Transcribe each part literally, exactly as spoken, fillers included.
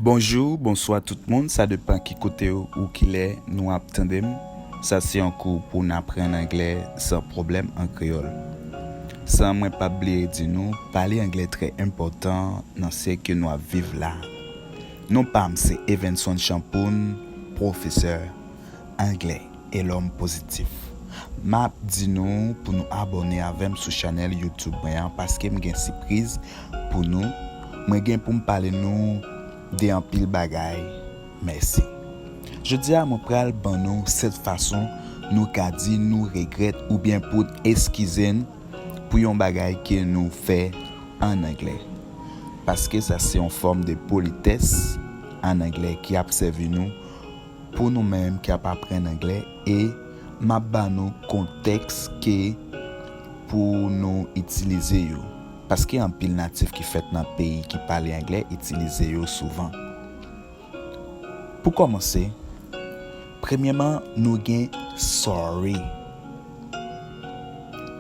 Bonjou, bonswa tout moun, sa depann ki kote ou ki lè nou ap tande m. Sa se yon kou pou n aprann anglè san pwoblèm an kreyòl. San mwen pa bliye di nou, pale anglè trè enpòtan nan syèk ke nou ap viv la. Non pa m se Evenson Champoun, pwofesè anglè e lòm pozitif. M ap di nou pou nou abòne avè m sou chanèl YouTube mwen an paske m gen sipriz pou nou. Mwen gen pou m pale nou de anpil bagay. Mèsi. Jodi a, mwen pral ban nou sèt fason nou ka di nou regrèt oubyen pou n eskize n pou yon bagay ke nou fè ann anglè. Paske sa se yon fòm de politès ann anglè ki ap sèvi nou pou nou menm k ap aprann anglè e m ap ba nou kontèks ke pou nou itilize yo. Paske anpil natif ki fèt nan peyi ki pale anglè itilize yo souvan. Pou kòmanse, premyèman, nou gen sorry.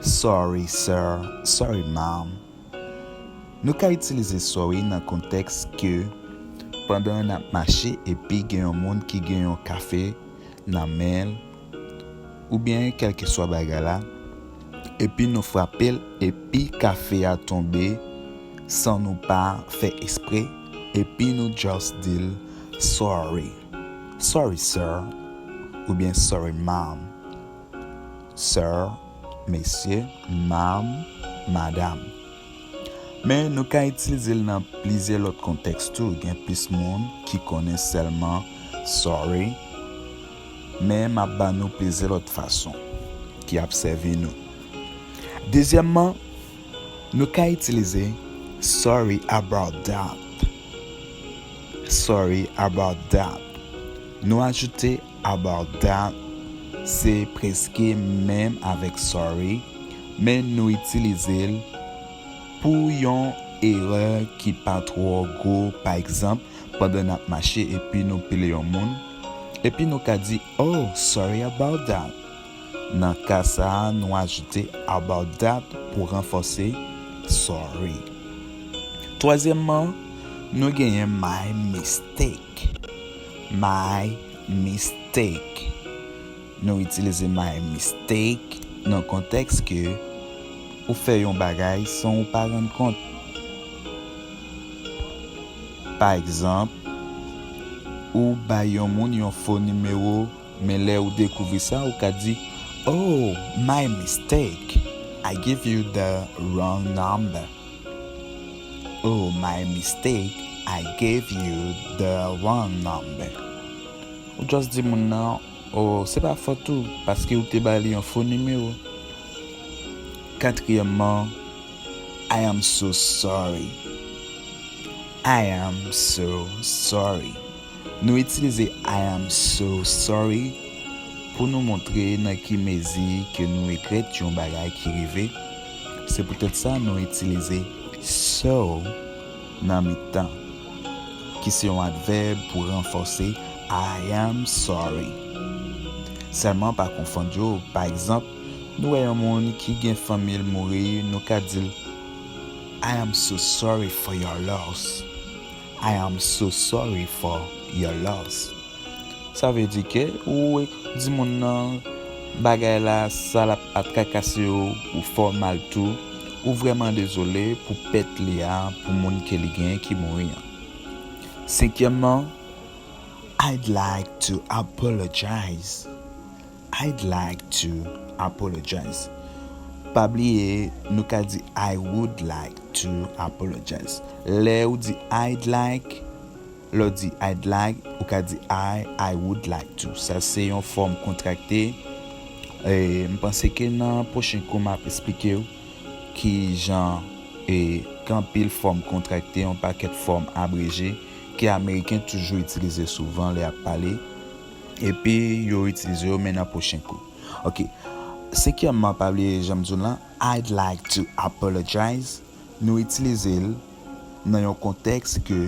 Sorry, sir. Sorry, ma'am. Nou ka itilize sorry nan kontèks ke pandan n ap mache epi gen yon moun ki gen yon kafe nan men l, oubyen kèlkeswa bagay la, epi nou frape l, epi kafe a tonbe san nou pa fè espre, epi nou just di l sorry. Sorry, sir, oubyen sorry, ma'am. Sir, mesye, ma'am, madam. Men nou ka itilize l nan plizyè lòt kontèks tou. Gen plis moun ki konnen sèlman sorry. Men m ap ba nou plizyè lòt fason ki ap sèvi nou. Dezyèmman, nou ka itilize sorry about that. Sorry about that. Nou ajoute about that, se prèske menm avèk sorry, men nou itilize l pou yon erè ki pa twò gwo. Pa egzanp, pandan n ap mache epi nou pile yon moun, epi nou ka di, "Oh, sorry about that." Nan ka sa a, nou ajoute about that pou ranfòse sorry. Twazyèmman, nou genyen my mistake. My mistake. Nou itilize my mistake nan kontèks ke ou fè yon bagay san ou pa rann kont. Pa egzanp, ou bay yon moun yon fo nimewo, men lè ou dekouvri sa, ou ka di, "Oh, my mistake. I give you the wrong number." "Oh, my mistake. I gave you the wrong number." Ou just di moun nan, "Oh, se pa fòt ou, paske ou te ba li yon fo nimewo." Katriyèmman, I am so sorry. I am so sorry. Nou itilize I am so sorry pou nou montre nan ki mezi ke nou regrèt yon bagay ki rive. Se poutèt sa nou itilize so nan mitan, ki se yon advèb pou ranfòse I am sorry. Sèlman pa konfonn yo. Pa egzanp, nou wè yon moun ki gen fanmi l mouri, nou ka di l, "I am so sorry for your loss." "I am so sorry for your loss." Sa vle di ke ou di moun nan bagay la, sa l ap atrakase w, ou fè w mal tou, ou vrèman dezole pou pèt li a, pou moun ke li genyen ki mouri an. Senkyèmman, I'd like to apologize. I'd like to apologize. Pa bliye, nou ka di I would like to apologize. Lè ou di I'd like, lè ou di I'd like, ou ka di I, I would like to. Sa se yon fòm kontrakte. E, m panse ke nan pwochen kou m ap esplike w ki jan e gen anpil fòm kontrakte, yon pakèt fòm abreje ke Ameriken toujou itilize souvan lè y ap pale. Epi yo itilize yo, men nan pwochen kou. Ok. Senkyèmman, pa bliye jan m di w lan, I'd like to apologize. Nou itilize l nan yon kontèks ke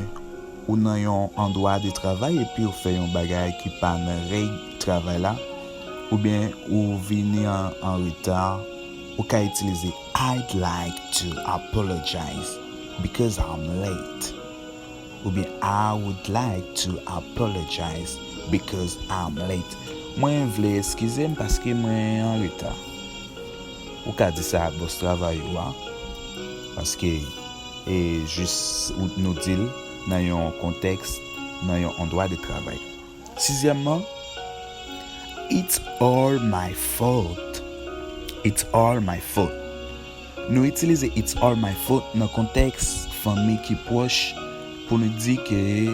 ou nan yon andwa de travay epi ou fè yon bagay ki pa nan règ travay la, oubyen ou vini an, an reta, ou ka itilize I'd like to apologize because I'm late. Oubyen I would like to apologize because I'm late. Mwen vle eskize m paske mwen an reta. Ou ka di sa ak bòs travay ou a, paske e jis ou, nou di l nan yon kontèks, nan yon andwa de travay. Sizyèmman, it's all my fault. It's all my fault. Nou itilize it's all my fault nan kontèks fanmi ki pwòch pou nou di ke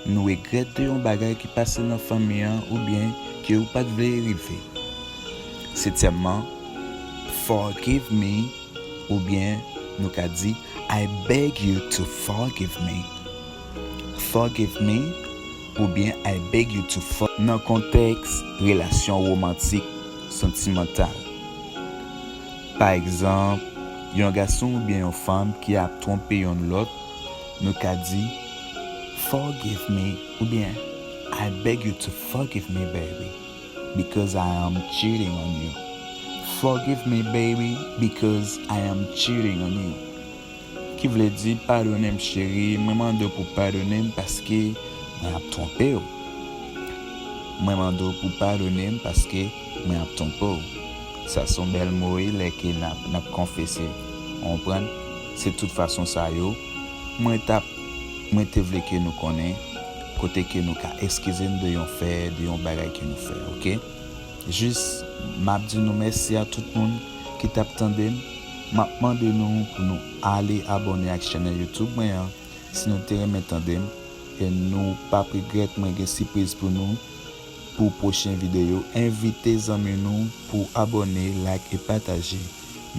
nou regrèt de yon bagay ki pase nan fanmi an oubyen ke ou pa t vle rive. Setyèmman, forgive me oubyen nou ka di I beg you to forgive me. Forgive me oubyen I beg you to forgive nan kontèks relasyon womantik, santimantal. Pa egzanp, yon gason oubyen yon fanm ki ap twonpe yonn lòt, nou ka di forgive me oubyen I beg you to forgive me, baby, because I am cheating on you. Forgive me, baby, because I am cheating on you. Ki vle di, padone m cheri, mwen mande w pou padone m paske mwen ap twonpe w. Mwen mande w pou padone m paske mwen ap twonpe w. Sa se yon bèl mo wi, lè ke n ap, n ap konfese. Ou konprann? Se tout fason sa yo mwen t ap, mwen te vle ke nou konnen, kote ke nou ka eskize n de yon fè, de yon bagay ke nou fè, oke? Jis, m ap di nou mèsi a tout moun ki t ap tande m. M ap mande nou pou nou ale abòne ak channel YouTube mwen an, si nou te renmen tande m, e nou p ap regrèt, mwen gen sipriz pou nou pou pwochen videyo. Envite zanmi nou pou abòne, like e pataje.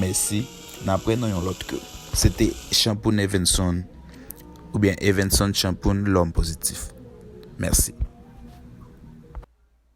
Mèsi, n ap wè nan yon lòt kou. Se te Champoun Evenson, oubyen Evenson Champoun, lòm pozitif. Mèsi.